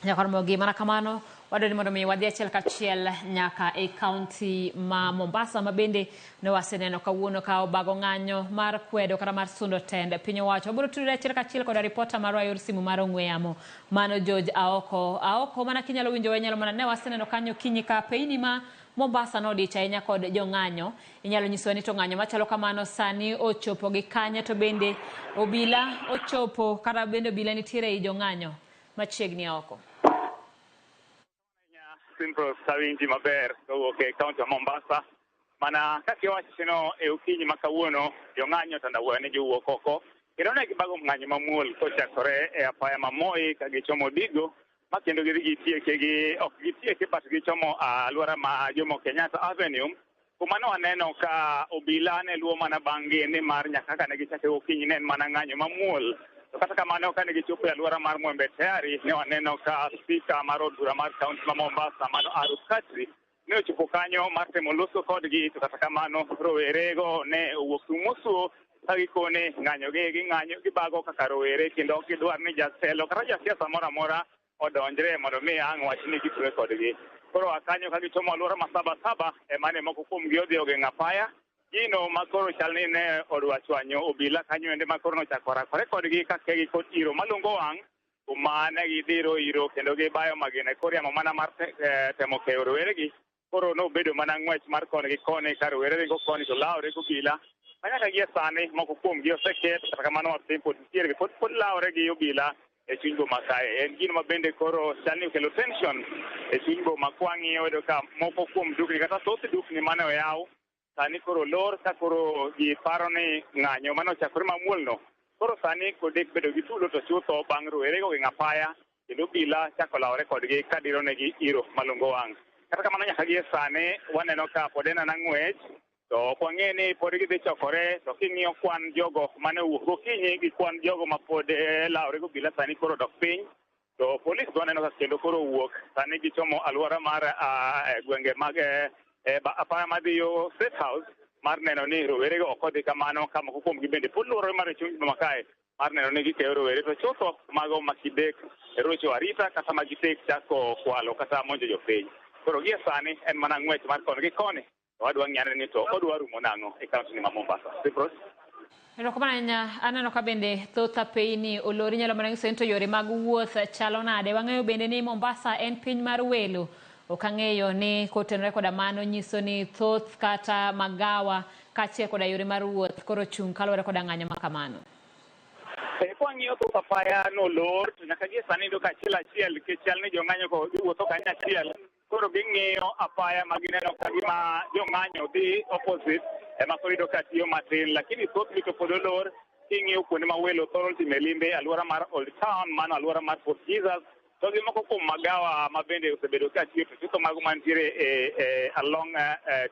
Nyakarmogi mana kamano wadoni mondo mi wadhi achiel kachiel nyaka e kaunti ma Mombasa ma bende ne waseneno kawuono ka obago ng'anyo mar kwedo kata mar sundo tend piny owacho. Wabiro tudore achiel kachiel koda ripota marwa yor simu mar ong'we yamo mano George Aoko. Aoko, mana kinyalo winjo wenyalo mana ne waseneno kanyo kinyi ka peini ma Mombasa nodich ahinya kod jong'anyo. Inyalo nyisowa ni to ng'anyo machalo kamano sani ochopo gi kanye, to bende obila ochopo kata bende obila nitiere ei jong'anyo machiegni Aoko. Simple sawinji maber kowuok e kaunti ma Mombasa. Mana kaka iwachono e okinyi ma kawuono, jong'anyo tandawuoyo ne giwuok oko kendo ne gibago ng'anyo mamuol kochakore e apaya ma Moi ka gichomo Digo ma kendo gidhi gitieke gi ok gitieke but gichomo alwora ma Jomo Kenyatta Avenue, kuma ne waneno ka obila ne luwo mana bang'gi nimar nyaka kaka ne gichake okinyi ne en mana ng'anyo mamuol. To kata kamano kane gichopo e alwora mar Mwembe Tayari ne waneno ka spika mar od bura mar kaunti ma Mombasa mano Aruf Katri ne ochopo kanyo mar temo loso kodgi, to kata kamano rowerego ne owuok tung' mosuo ka gikone ng'anyo gi ging'anyo gibago kaka rowere kendo ok gidwar ni jatelo kata jasiasa moro amora odonjre mondo mi ang' wach ni gitwe kodgi. Koro a kanyo ka gichomo alwora ma Saba ema ne moko kuomgi odhi ogeng'o apaya. Gino ma koro chal ni ne odwa chwanyo obila kanyo ende ma koro nochako rakore kodgi ka kegi kod iro malungo wang' kuma ne gidhiro iro kendo gibayo magina e kor yamo mana mar temo keyo roweregi. Koro nobedo mana ng'wech mar koni gi koni ka rowere ringo koni to lawre gi obila. Ma nyaka gie sani moko kuomgi oseket, kata kamano wapiny pod nitiere pod lawre gi obila e chuny boma kae. En gino ma bende koro chal ni okelo tension e chuny boma kwang'iyo yudo ka moko kuom dukni kata thoth dukni mane oyaw sani koro lor ka koro giparo ni ng'anyo mane ochakore mamuol no Koro sani kodek bedo gi tulo to chutho bang' rowerego geng'o apaya kendo obila chako lawore kodgi ka dironegi iro malungo wang'. Kata kamano nyaka gie sani waneno ka pod en ana ng'wech to ok wang'e ni pod gidhi chokore to king'iyo kwan jogo mane owuok gokinyi gi kwan jogo ma pod lawore gi obila sani koro odok piny. To polis waneno ka kendo koro owuok sani gichomo alwora mar gwenge mag apaya madhi yo State House mar neno ni rowerego ok odhi kamano ka moko kuomgi bende pod luorore mar e chuny boma kae mar neno ni gikeyo rowere to chutho mago ma kidek rocho arita kata ma gitek chako kwalo kata monjo jopiny. Koro gie sani en mana ng'wech mar koni gi koni to wadwa ng'iyane ni to odwa rumo nang'o e kaunti ni ma Mombasa. Sipros? Erokamano ahinya. Aneno ka bende thoth apeyni olor. Inyalo mana nyiso ni to yore mag wuoth chalo nade. Wang'eyo bende ni Mombasa en piny mar welo. Ok ang'eyo ni kotenore koda mano nyiso ni thoth kata magawa kaachiel koda yore mar wuoth koro chung' kaluwore koda ng'anyo ma kamano. Kwang'iyo thoth apaya nolor to nyaka gie sani iyudo ka achiel achiel nikech chal ni jong'anyo go giwuotho kanyachiel. Koro ging'iyo apaya ma gineno ka gima jong'anyo dhi opposite ema koro iyudo ka tiyo matin, lakini thothgi to pod olor. King'iyo kuonde ma welo thoro time limbe, alwora mar Old Town, mano alwora mar Fort Jesus, to gi moko kuom magawa ma bende osebedo ka tiyo to chutho mago mantiere e along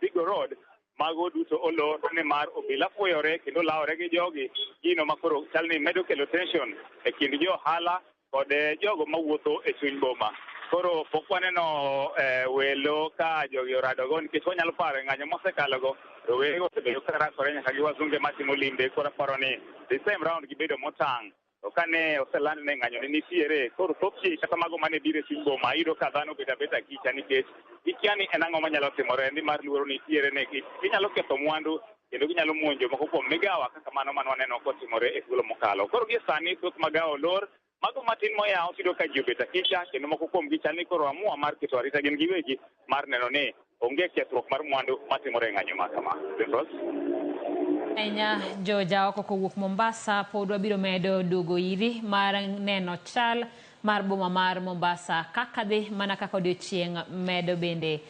Digo Road, mago duto olor nimar obila fuyore kendo lawore gi jogi, gino ma koro chal ni medo kelo tension e kind jo ohala kod jogo mawuotho e chuny boma. Koro pok waneno welo ka jogi oradogo nikech wanyalo paro e ng'anyo mosekalogo, rowere osebedo ka rakore nyaka gi wazunge matimo limbe. Koro aparo ni this time round gibedo motang'. To kane oseland ni ng'anyo ne nitiere, koro thoth ji kata mago mane biro e chuny boma iyudo ka dhano obedo abeda gicha nikech gikia ni en ang'o manyalo timore nimar luoro nitiere ni ginyalo ketho mwandu kendo ginyalo monjo moko kuom migawa kaka mano mane waneno kotimore e thuolo mokalo. Koro gie sani thoth magawa olor, mago matin moyaw tiyudo ka ji obet akicha kendo moko kuomgi chal ni koro amua mar keto arita gin giwegi mar neno ni onge kethruok mar mwandu matimore e ng'anyo ma kama. Ahinya joja oko kowuok Mombasa pod wabiro medo duogo iri mar neno chal mar boma mar Mombasa kaka dhi mana kaka odiochieng' medo bende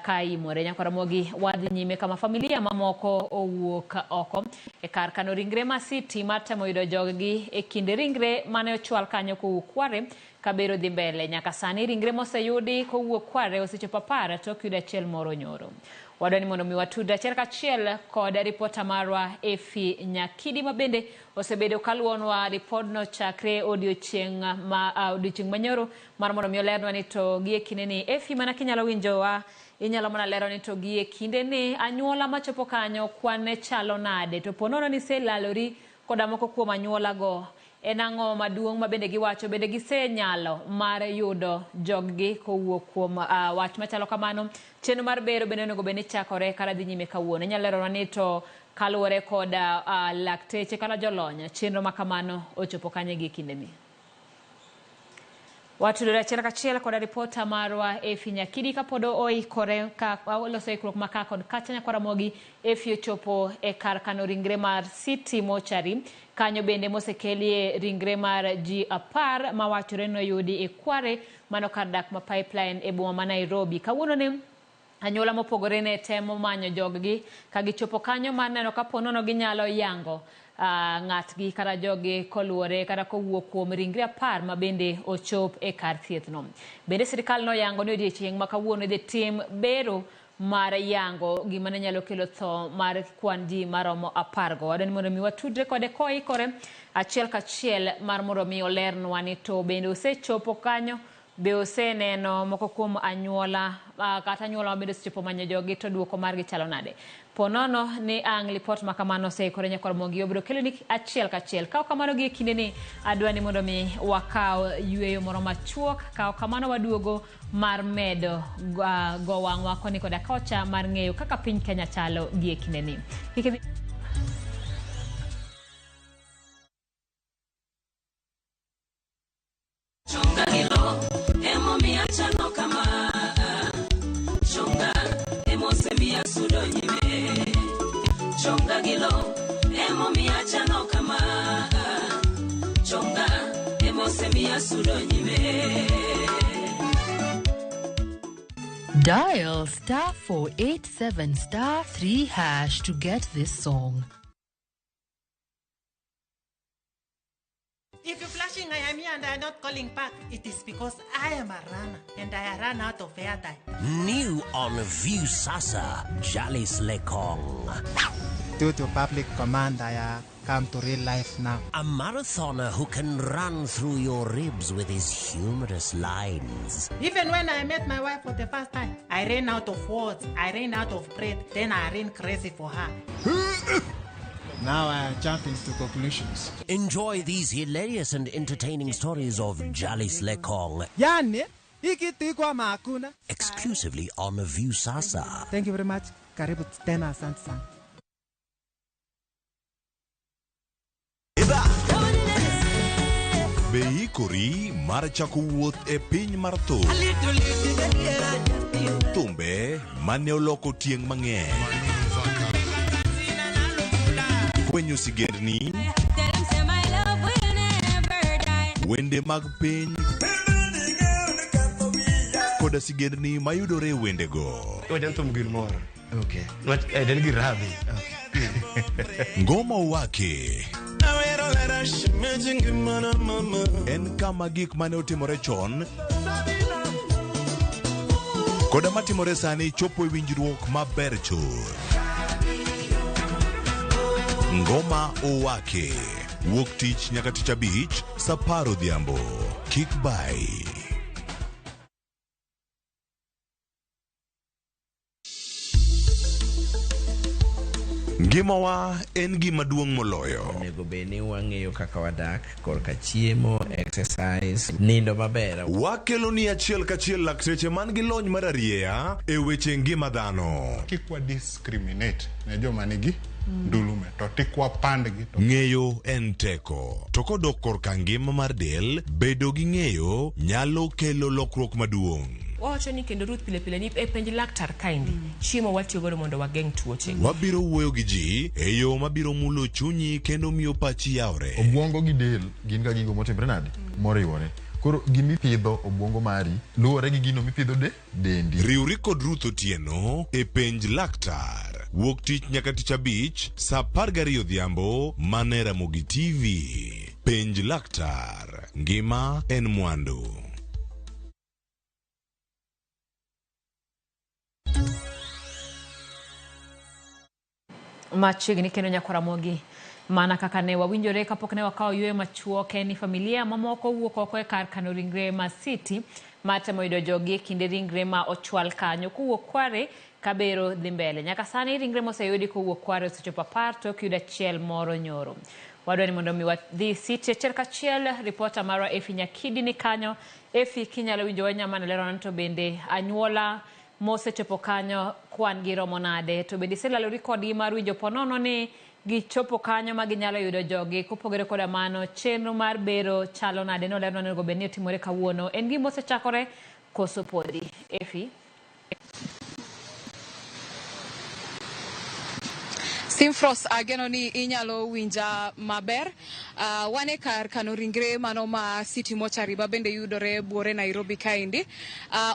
ka imore. Nyakwa Ramogi wadhi nyime kama familia mamoko owuok oko e kar kano ringre ma City mar temo yudo joggi e kind ringre mane ochwal kanyo kowuok Kware kabero dhi mbele. Nyaka sani ringre moseyudi kowuok Kware osechopo 10 tok yudo achiel moro nyoro. Wadwa ni mondo mi watud achiel kachiel kod ripota marwa Efi Nyakidi ma bende osebedo kaluwonwa ripodno chakre odiochieng' ma odiochieng' manyoro mar mondo mi olernwa ni to gie kindeni. Efi, mana kinyalo winjowa, inyalo mana lero ni to gie kindeni anyuola machopo kanyo kwan ne chalo nade, to po nono ni iselalori koda moko kuom anyuola go, en ang'o maduong' ma bende giwacho, bende gisenyalo mar yudo joggi kowuok kuom wach machalo kamano. Chenro mar bero bende onego bed ni chakore kata dhi nyime kawuono. Inyalo leronwa ni to kaluwore kod lakteche kata jolony, chenro ma kamano ochopo kanye gi kindeni. Watudore achiel kachiel koda ripota marwa Efi Nyakidi kapod oikore ka oloso ikruok ma ka kod kacha. Nyakwa Ramogi Efi ochopo e kar kano ringre mar City Mortuary kanyo bende mosekelie ringre mar ji 10 mawachore noyudi e Kware mano kar dak ma Pipeline e boma ma Nairobi. Kawuono ni anyuola mopogore ne temo manyo joggi ka gichopo kanyo mar neno kapo nono ginyalo yango ng'atgi kata joggi koluwore kata kowuok kuom ringre 10 ma bende ochop e kar thiethno. Bende sirikal noyango ni odiechieng' ma kawuono idhi tim bero mar yango gima ne nyalo kelo tho mar kwan ji maromo 10 go. Wadwa ni mondo mi watudre kode koikore achiel kachiel mar mondo mi olernwa ni to bende osechopo kanyo, be oseneno moko kuom anyuola kata anyuola ma bende osechopo manyo jogi to duoko margi chalo nade. Po nono ni ang' lipot ma kamano oseikore nyakwa Ramogi obiro keloni achiel kachiel. Ka ok kamano gie kindeni adwa ni mondo mi wakaw yueyo moro machuok, ka ok kamano waduogo mar medo go wang'wa koni koda kocha mar ng'eyo kaka piny Kenya chalo gie kindeni. Kik idhi Chonga gilo, emomiyo achalo kama. Chonga, emosemiya sudo nyime. Chonga gilo, emomiyo achalo kama. Chonga, emosemiya sudo nyime. Dial star 487 star 3 hash to get this song. If you're flashing I am here and I am not calling back, it is because I am a runner and I run out of airtime. New on Viusasa, Jalis Lekong. Due to public command, I come to real life now. A marathoner who can run through your ribs with his humorous lines. Even when I met my wife for the first time, I ran out of words, I ran out of breath, then I ran crazy for her. Now I am jumping to conclusions. Enjoy these hilarious and entertaining stories of Jalis Lekong. Yani, hii kitu iko ama hakuna? Exclusively on Viusasa. Thank you very much. Karibu tena, asante sana. Be ikori mar chako wuoth e piny mar thum? Thumbe mane oloko tieng' mang'eny. Fwenyo sigendni, wende mag piny, koda sigendni mayudore e wendego. Okay. Ngoma Owake en kama gik mane otimore chon koda matimore sani chopo e winjruok maber chuth. Ngoma Owake wuok tich nyaka tich abich saa 10 odhiambo. Kik bai. Ngimawa en gima duong' moloyo. Onego bed ni wang'eyo kaka wadak korka chiemo, exercise, nindo maber. Wakelo ni achiel kachiel lakteche man gi lony mar arieya e weche ngima dhano. Kik wa discriminate ne joma nigi ndulume to tik wapandgi. Ng'eyo en teko. To kodok korka ngima mar del, bedo gi ng'eyo nyalo kelo lokruok maduong'. Wawacho ni kendo Ruth pile pile ni e penj laktar kaendi chiemo watiyo godo mondo wageng' tuoche. Wabiro wuoyo gi ji e yo mabiro mulo chunyi kendo miyo pachi yawre. Obwongo gi del gin ga gigo motimre nade? Moriwore. Koro gimipidho obwongo mari luwore gi gino mipidho de dendi. Riwri kod Ruth Otieno e penj laktar. Wuok tich nyaka tich abich saa 12 odhiambo mana e Ramogi TV. Penj laktar. Ngima en mwandu. Machiegni kendo nyakwa Ramogi, mana kaka ne wawinjore kapok ne wakawo yueyo machuok en ni familia mamoko wuok oko e kar kano ringre ma City matemo yudo jogi e kinde ringre ma ochwal kanyo kowuok Kware kabero dhi mbele. Nyaka sani ringre moseyudi kowuok Kware osechopo 10 tok yudo achiel moro nyoro. Wadwa ni mondo mi wadhi City achiel kachiel. Ripota marwa Efi Nyakidi ni kanyo. Efi, kinyalo winjo wanyama lerona to bende anyuola mosechopo kanyo kwan gi romo nade, to bende iselalori kodgi mar winjo ponono ni gichopo kanyo ma ginyalo yudo jogi. Kopogore koda mano, chenro mar bero chalo nade? Nolerna onego bed ni otimore kawuono, en gima osechakore koso podi? Efi. Simfros, ageno ni inyalo winja maber. Wan e kar kano ringre mano ma City Mortuary ma bende yudore buore Nairobi kaendi.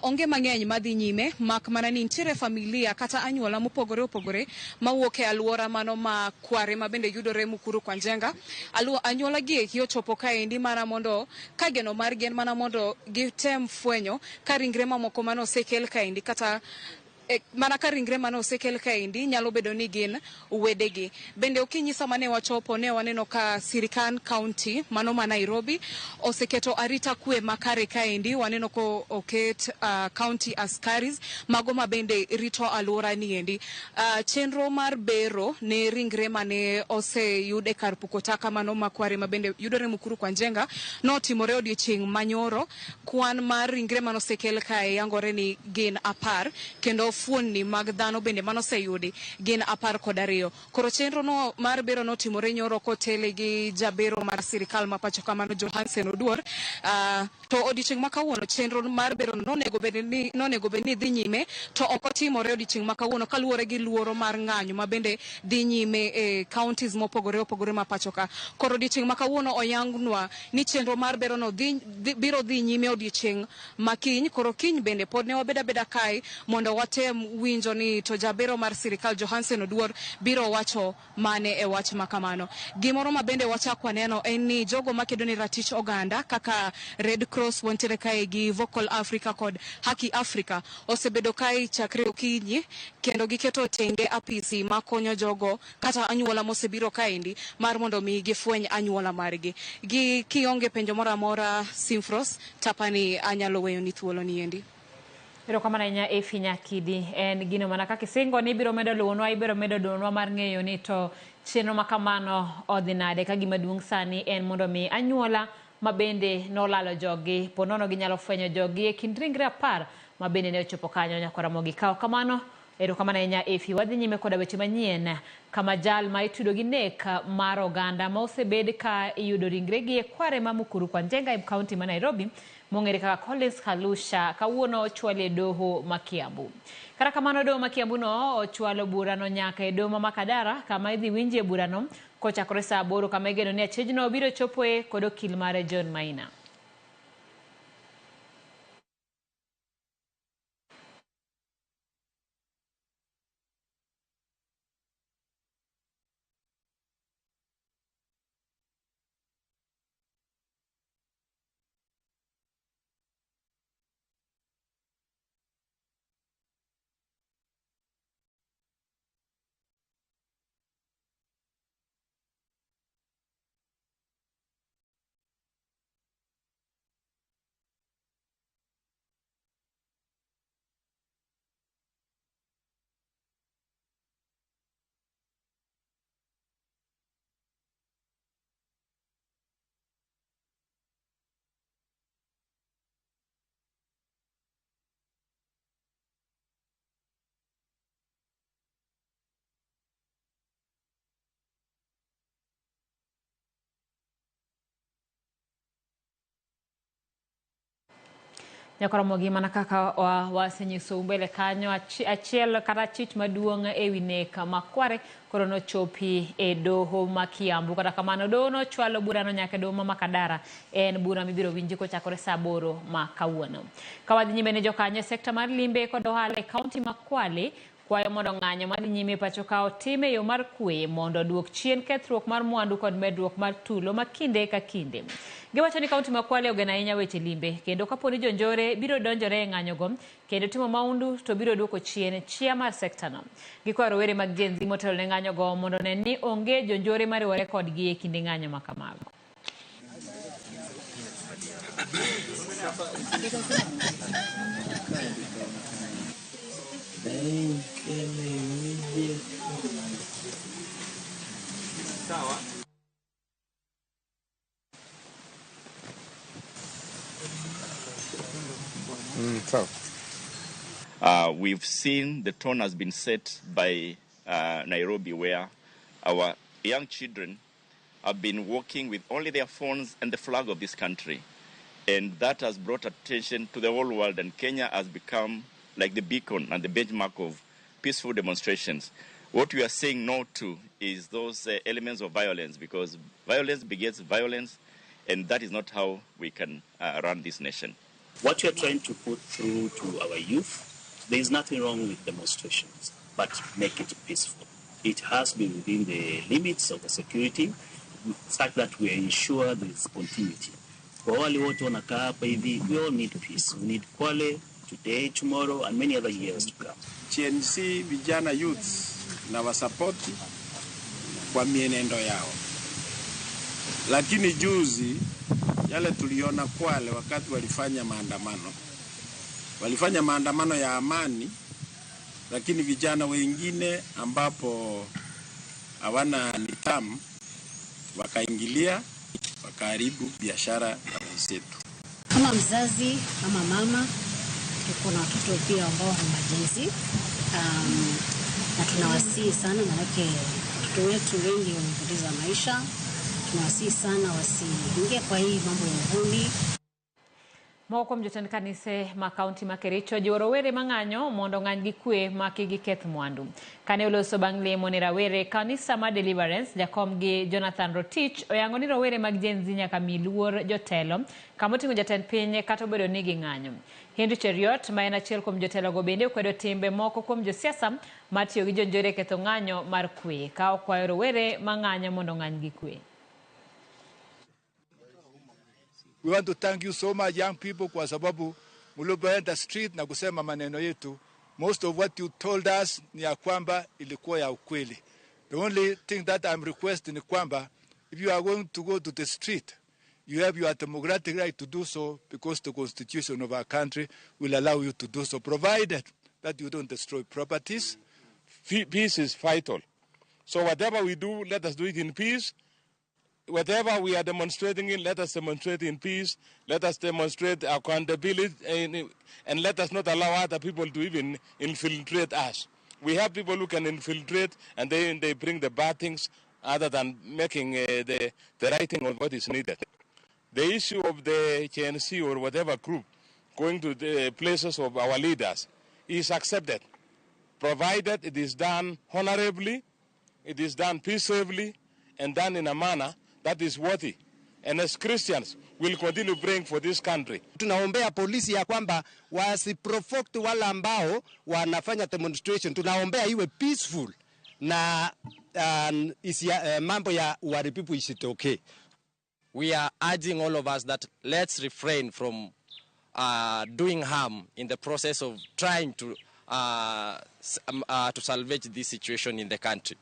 Onge mang'eny madhi nyime, mak mana ni nitiere familia kata anyuola mopogore opogore mawuok e alwora mano ma Kware ma bende yudore Mukuru kwa Njenga. Anyuola gi eki ochopo kaendi mana mondo ka geno margi en mana mondo gitem fwenyo ka ringre mamoko mane osekel kaendi kata mana ka ringre mane osekel kaendi nyalo bedo ni gin wedegi. Bende okinyi sama ne wachopo ne waneno ka sirikal county mano ma Nairobi oseketo arita kwe makare kaendi. Waneno ko oket county askaris mago ma bende rito alwora niendi. Chenro mar bero ne ringre mane oseyud e kar puko taka mano ma Kware ma bende yudore Mukuru kwa Njenga notimore odiochieng' manyoro. Kwan mar ringre mane osekel kae yangore ni gin 10 kendo fuonni mag dhano bende manoseyudi gin 12. Koro chenro no mar bero notimore nyoro kotele gi jabero mar sirikal ma pacho kamano Johansen Oduor. To odiochieng' ma kawuono chenro mar bero nonego bed ni dhi nyime, to ok otimore odiochieng' ma kawuono kaluwore gi luoro mar ng'anyo ma bende dhi nyime e counties mopogore opogore ma pacho ka. Koro odiochieng' ma kawuono oyangnwa ni chenro mar bero no biro dhi nyime odiochieng' ma kiny. Koro kiny bende pod ne wabeda beda kae mondo water Watem winjo ni to jabero mar sirikal Johansen Oduor biro wacho mane e wach makamano. Gimoro ma bende wachak waneno en ni jogo makedo ne ratich oganda kaka Red Cross wantiere kae gi Vocal Africa kod Haki Africa osebedo kae chakre okinyi kendo giketo tenge apisi makonyo jogo kata anyuola mosebiro kaendi mar mondo mi gifweny anyuola margi. Gi kionge penjo moro amora Simfros, tapani anyalo weyo ni thuolo ni endi. Erokamano ahinya Efi Nyakidi. En gino mana kaka isingo ni ibiro medo luwonwa, ibiro medo duonwa mar ng'eyo ni to chenro ma kamano odhi nade, ka gima duong' sani en mondo mi anyuola ma bende nolalo joggi po nono ginyalo fwenyo joggi e kind ringre 10 ma bende ne ochopo kanyo nyaka Ramogi. Kawo kamano, erokamano ahinya Efi. Wadhi nyime koda weche manyien kama jal ma itudo gi nek mar oganda ma osebed ka iyudo ringregi e kware ma Mukuru kwa Njenga e kaunti ma Nairobi mong'ere kaka Collins Khalusha kawuono ochwali e doho ma Kiambu. Kata kamano doho ma Kiambu no ochwalo burano nyaka e doho ma Makadara kama idhi winjie burano kochakore saa 8 kama igeno ni achijno biro chopoe kod okil mare John Maina. Nyakoromogi mana kaka wasenyiso mbele kanyo achiel kata achich maduong' ewi nek makware koro nochopi e doho ma Kiambu. Kata kamano doho nochwalo burano nyaka e doho ma Makadara. En bura mibiro winji kochakore saa 8 ma kawuono. Ka wadhi nyime ne jokanyo e sekta mar limbe kod ohala e kaunti ma Kwale kwayo mondo ng'anyo madhi nyime pacho ka otim e yo mar kwe mondo oduok chien kethruok mar mwandu kod medruok mar tulo ma kinde ka kinde. Giwacho ni kaunti ma Kwale ogeno ahinya weche limbe kendo kapo ni jonjore biro donjore e ng'anyogo kendo timo maundu to biro duoko chien chia mar sekta no. Gikwayo rowere mag Gen Z motelo ne ng'anyogo mondo one ni onge jonjore mariwore kodgi e kinde ng'anyo ma kamago. We've seen the tone has been set by Nairobi, where our young children have been walking with only their phones and the flag of this country. And that has brought attention to the whole world, and Kenya has become like the beacon and the benchmark of peaceful demonstrations. What we are saying no to is those elements of violence, because violence begets violence, and that is not how we can run this nation. What we are trying to put through to our youth, there is nothing wrong with demonstrations, but make it peaceful. It has been within the limits of the security, such that we ensure there is continuity. Kwa wale wote wanakaa hapa hivi, we all need peace. We need Kwale today, tomorrow, and many other years to come. Gen Z vijana youths na wasapoti kwa mienendo yao. Lakini juzi yale tuliona Kwale wakati walifanya maandamano. Walifanya maandamano ya amani, lakini vijana wengine ambapo hawana nidhamu wakaingilia, wakaharibu biashara ya wenzetu. Kama mzazi, kama mama, tuko na watoto pia ambao ni majenzi, na tunawasihi sana, maanake watoto wetu wengi wamepoteza maisha. Tunawasihi sana wasiingie kwa hii mambo ya uhuni. Moko kuom jotend kanise ma kaunti ma Kericho jiwo rowere mang'anyo mondo ong'any gi kwe ma kik giketh mwandu. Kane oloso bang' lemo ne rawere, kanisa mar Deliverance, jakom gi Jonathan Rotich oyango ni rowere mag Gen Z nyaka mi luor jotelo kama oting'o jatend piny kata obedo ni ging'anyo. Henry Cheruiyot ma en achiel kuom jotelogo bende okwedo timbe moko kuom josiasa mar tiyo gi jonjore e ketho ng'anyo mar kwe ka okwayo rowere mang'anyo mondo ong'any gi kwe. We want to thank you so much young people kwa sababu mlipoenda street na kusema maneno yetu. Most of what you told us ni ya kwamba ilikuwa ya ukweli. The only thing that I'm requesting ni kwamba if you are going to go to the street, you have your democratic right to do so because the constitution of our country will allow you to do so, provided that you don't destroy properties. Peace is vital. So whatever we do, let us do it in peace. Whatever we are demonstrating in, let us demonstrate in peace. Let us demonstrate accountability, and let us not allow other people to even infiltrate us. We have people who can infiltrate, and then they bring the bad things other than making the right thing of what is needed. The issue of the Gen Z or whatever group going to the places of our leaders is accepted, provided it is done honorably, it is done peaceably, and done in a manner that is worthy. And as Christians, we'll continue praying for this country. Tunaombea polisi ya kwamba wasiprovoke wale ambao wanafanya demonstration. Tunaombea iwe peaceful na mambo ya uharibifu isitokee. We are urging all of us that let's refrain from doing harm in the process of trying to salvage this situation in the country.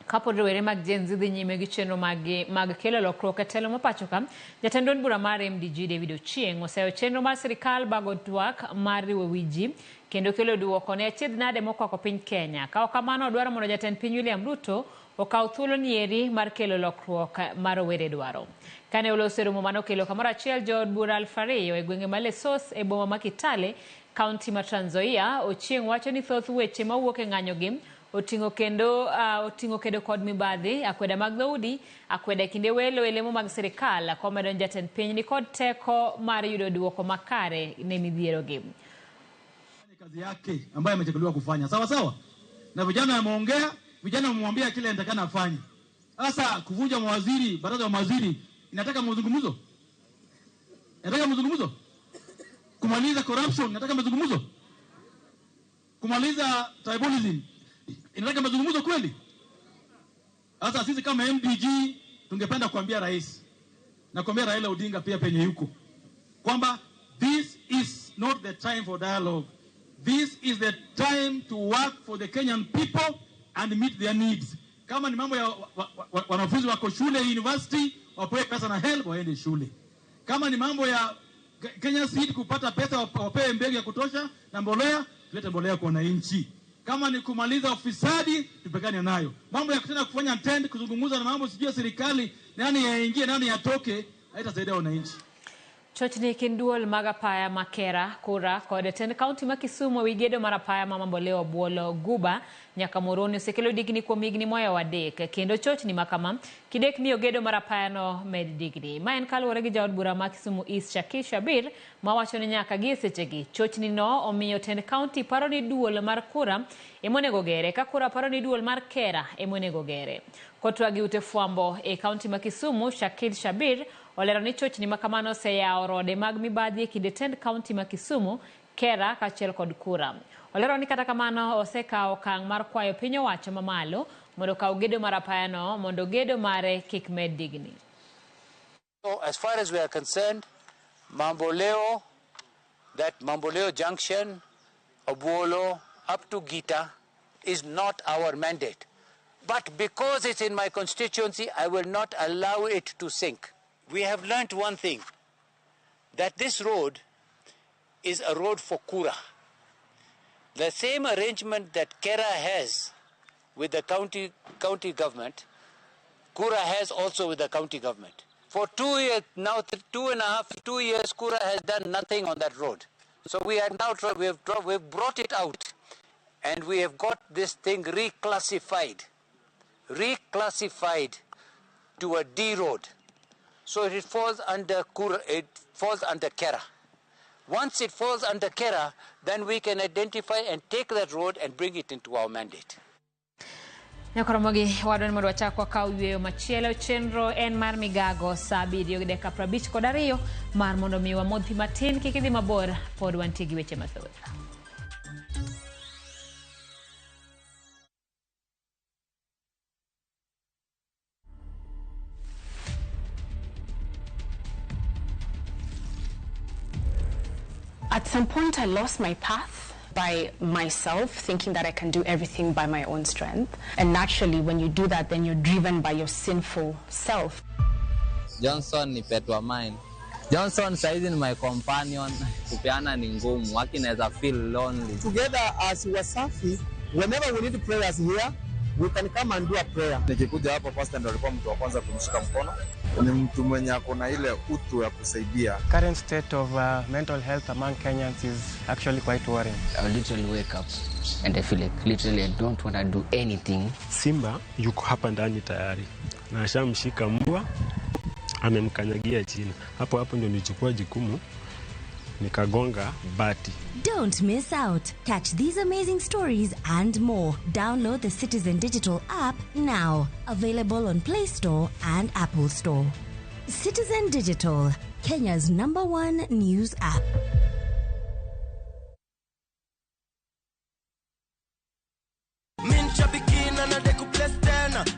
Kapod rowere mag Gen Z dhi nyime gi chenro mag kelo lokruok e telo ma pacho ka, jatend duond bura mar MDG David Ochieng oseyo chenro mar sirikal bago twak mar riwo wi ji kendo kelo duoko ne achiedh nade mokwako piny Kenya. Ka ok kamano, odwaro mondo jatend piny William Ruto okaw thuolo nieri mar kelo lokruok ma rowere dwaro. Kane oloso e romo manokelo kamoro achiel jood bura 2,000 e gwenge ma Lesos e boma ma Kitale, kaunti ma Trans Nzoia, Ochieng wacho ni thoth weche mawuok e ng'anyo gi oting'o kedo kod mibadhi, akweda mag dhoudi, akweda e kinde welo e lemo mag sirikal, komedo ni jatend piny nikod teko mar yudo duoko makare ne midhiero gi. Kazi yake ambayo amechaguliwa kufanya sawa sawa, na vijana wameongea, vijana wamemwambia kile anatakana afanye. Sasa kuvunja mawaziri, baraza la mawaziri inataka mazungumzo, inataka mazungumzo. Kumaliza corruption inataka mazungumzo, kumaliza tribalism inataka mazungumzo kweli? Sasa sisi kama MDG tungependa kuambia rais na kuambia Raila Odinga pia penye yuko kwamba this is not the time for dialogue. This is the time to work for the Kenyan people and meet their needs. Kama ni mambo ya wanafunzi wako shule university, wapewe pesa na HELB waende shule. Kama ni mambo ya Kenya Seed kupata pesa, wapewe mbegu ya kutosha na mbolea, tulete mbolea kwa wananchi. Kama ni kumaliza ufisadi, tupigane nayo. Mambo ya kutenda kufanya tent, kuzungumza na mambo sijui ya serikali, nani yaingie nani yatoke, haitasaidia wananchi. Chochni kind duol mag apaya ma Kera, Kura kod tend kaunti ma Kisumu ewi gedo mar apaya ma Mamboleo Obuolo Guba nyaka Muhoroni osekelo digni kuom higni mohewo 3 kendo chochni ma kama kidek miyo gedo mar apaya no med digni. Ma en kaluwore gi jaod bura ma Kisumu East Shakil Shabir mawacho ni nyaka gi e sechegi chochni no omiyo tend kaunti paro ni duol mar Kura emonego gere ka Kura paro ni duol mar Kera emonego gere. Kotwak gi ute fwambo e kaunti ma Kisumu, Shakil Shabir olero ni chochni ma kamano oseyawo rode mag mibadhi e kind tend kaunti ma Kisumu, Kera kaachiel kod Kura. Olero ni kata kamano osekawo okang' mar kwayo piny owacho mamalo mondo okaw gedo mar apayano mondo gedo mare kik med digni. So as far as we are concerned, Mamboleo, that Mamboleo Junction, Obuolo, up to Gita is not our mandate. But because it's in my constituency, I will not allow it to sink. We have learnt one thing, that this road is a road for Kura. The same arrangement that Kera has with the county government, Kura has also with the county government. For 2 years now, 2.5, 2 years, Kura has done nothing on that road. So we are now, we've brought it out, and we have got this thing reclassified to a D road. So it falls under Kura, it falls under KERA. Once it falls under KERA, then we can identify and take that road and bring it into our mandate. Nyakoromogi wadwani mondo wachak wakaw yweyo machielo. Chenro en mar migago saa 7:52 mar mondo mi wamodh pi matin kik idhi mabor pod wantie gi weche mathoth. At some point, I lost my path by myself, thinking that I can do everything by my own strength. And naturally, when you do that, then you're driven by your sinful self. Johnson ni pet wa mine. Johnson saizi ni my companion. Kupeana ni ngumu, waki naweza feel lonely. Together as Wasafi, whenever we need prayers here, we can come and do a prayer. Nikikuja hapa pastor ndo alikuwa mtu wa kwanza kumshika mkono. Ni mtu mwenye ako na ile utu ya kusaidia. Current state of mental health among Kenyans is actually quite worrying. I literally wake up and I feel like literally I don't want to do anything. Simba yuko hapa ndani tayari na ashamshika mbwa, amemkanyagia chini. Hapo hapo ndio nilichukua jukumu nikagonga bati. Don't miss out. Catch these amazing stories and more. Download the Citizen Digital app now. Available on Play Store and Apple Store. Citizen Digital, Kenya's #1 news app.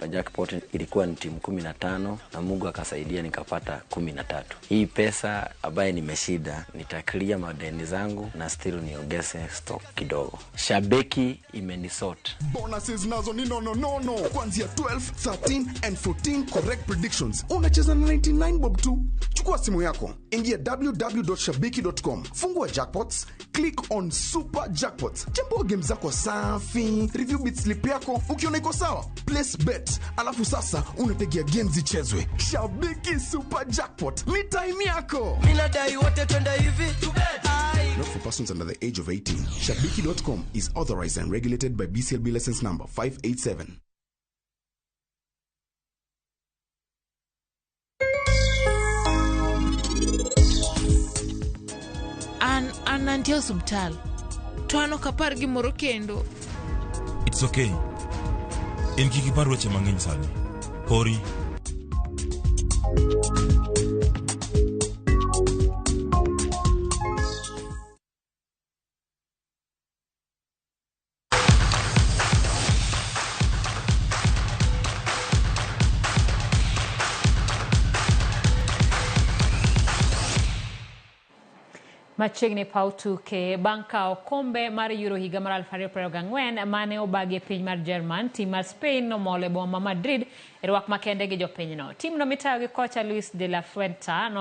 Jackpot ilikuwa ni timu 15 na Mungu akasaidia nikapata 13. Hii pesa ambaye nimeshida nitaclear madeni zangu na still niongeze stock kidogo. Shabiki imenisort. Bonuses nazo ni no no no no. Kuanzia 12, 13 and 14 correct predictions. Unacheza na 99 bob tu. Chukua simu yako, ingia www.shabiki.com, fungua jackpots, click on super jackpots, chambua game zako safi, review bit slip yako, ukiona iko sawa, place bet, alafu sasa unategea games zichezwe. Shabiki Super Jackpot ni time yako. Mimi nadai wote twende hivi. Not for persons under the age of 18. Shabiki.com is authorized and regulated by BCLB license number 587. An antie osuptal to an ok apar gimoro kendo. It's okay. In kik ipar weche mang'eny sani. Hori. Machiegni paw tuke bang' kawo okombe mar Euro higa mar 2024 mane obagi e piny mar Jerman, tim mar Spain nomolo e boma ma Madrid e rwak makende gi jopinyno. Timno mitayo gi kocha Luis de la Fuente no